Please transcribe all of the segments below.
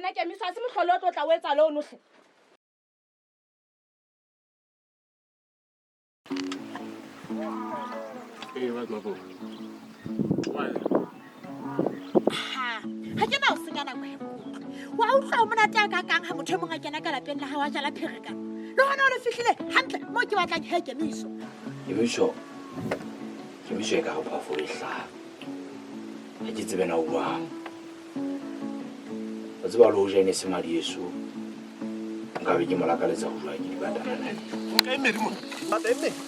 wena Kemiso, ha se mohlolo o tlo tla o etsa le ono hle. Ee, wa tseba ko. Why? Ha, ha ke na o senya nako he kutlwe. Wa utlwa o monate a kakang ha motho e mong a kena ka lapeng la hao a jala pherekano. Le hona o le fihlile hantle moo ke batlang he Kemiso. Kemiso, Kemiso e ka re phoofolo e hlaha. Ha ke tsebe na o buang. Wa tseba le hoja e ne se madi eso, nka be ke mo lakaletsa ho jowa ke dibatana nna. Nka e mmedi mona. Bata e mmedi.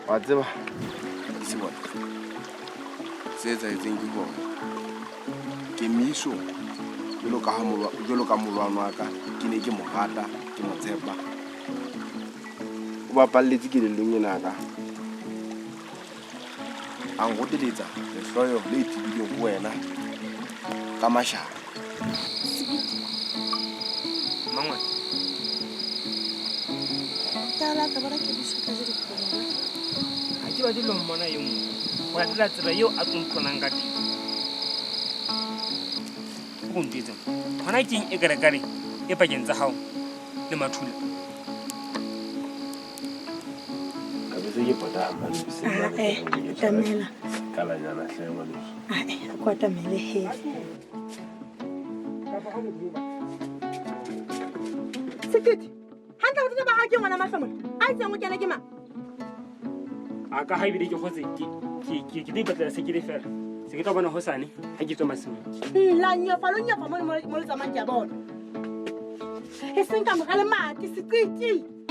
Wa tseba, Sebona, se etsahetseng ke hore Kemiso jwalo ka ha jwalo ka molwano wa ka ke ne ke mo rata ke mo tshepa o bapalletse kelellong ena ka a nroteletsa lehloyo le tebileng ho wena ka mashano. Mangwane. Tala ka bona Kemiso ka jeno Ha ke batle le ho mmona e mong. Ho latela tsela eo a tlontlonang ka teng. O ko ntjwetse, hona keng e karekare e pakeng tsa hao le Mathula? Ae, atamela. Ae, a ko atamele he. Sekete, hantle bothata ba hao ke ngwana mahlomola. A itseng o kena ke mang? A ka ha ebile ke kgotse ke ke ke tlo ipatlela se ke le fela. Se ke tlo bona hosane ha ke tswa masimong. La nyofa lo nyofa mo mo le tsamayang ke a bona. E seng ka mora lemati, seqiti.